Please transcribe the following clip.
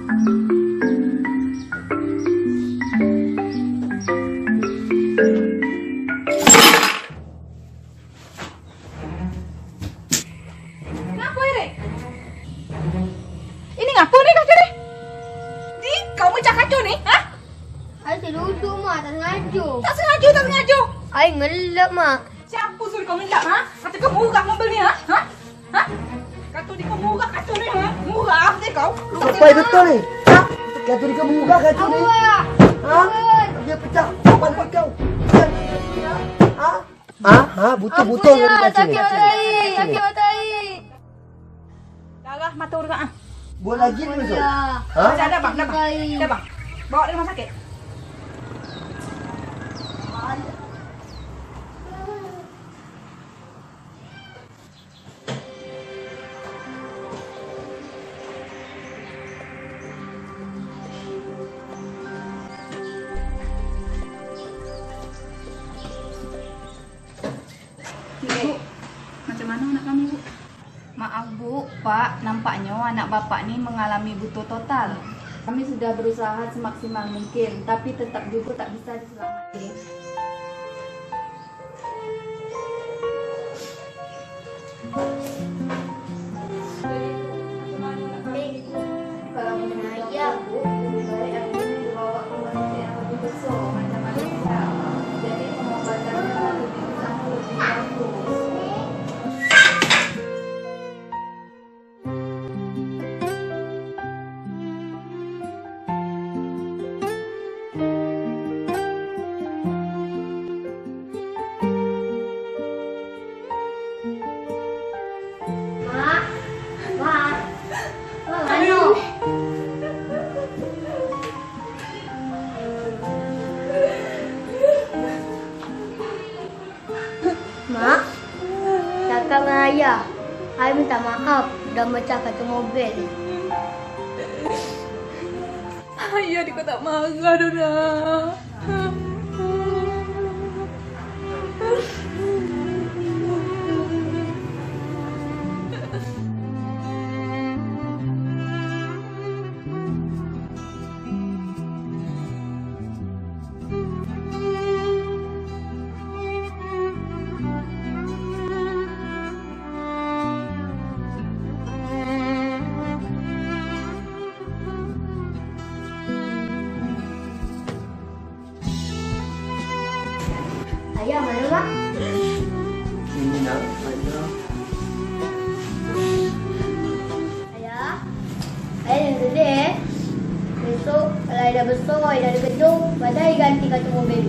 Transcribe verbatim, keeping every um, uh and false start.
Ngapo, Rek? Ini ngapo ni kaco ni? Di, kau mecah kaco ni, ha? Ai, saduduak, Mak, tak sangajo. Tak sangajo, tak sangajo. Ai, ngelap, Mak. Siapo suruah kau ngelap, ha? Kato kau murah mambali, ha? Ha? Ha? Kato di kau murah, kato ni, ha? Murah dek kau. Sampai betul ni. Ha? Kato di kau murah, kato ni. Murah. Ha? Dia pecah kepala kau. Ha? Ha? Ha? Butul-butul ni kato ni. Sakik otai, sakik otai. Darah mato urang, ah. Buat lagi ni, Mak. Ha? Dah, dah, bang, dah, bang. Dah, bang. Bawa dari rumah sakit. Ibu, macam mana anak kami, Bu? Maaf, Bu, Pak, nampaknyo anak Bapak ni mengalami buto total. Kami sudah berusaha semaksimal mungkin, tapi tetap jugo tak bisa diselamatkan. Kalau menurut dokter, Bu, lebih baik Ayu dibawa ke rumah sakit yang lebih besar, macam Malaysia. Jadi, pengobatannya lebih, lebih bagus. Mak, Mak, Mak, anu. Mak, cakap dengan ayah. Ayah minta maaf, udah mecah kaca mobil. Ayah di kota marah doh, nak. Ayah, mano, Mak? Ini, nak, ayah. Ayah, ayah jangan sedih, eh. Besok, kalau ayah dah besar, ayah dah ada kerjo, baru ayah ganti kaca mobil.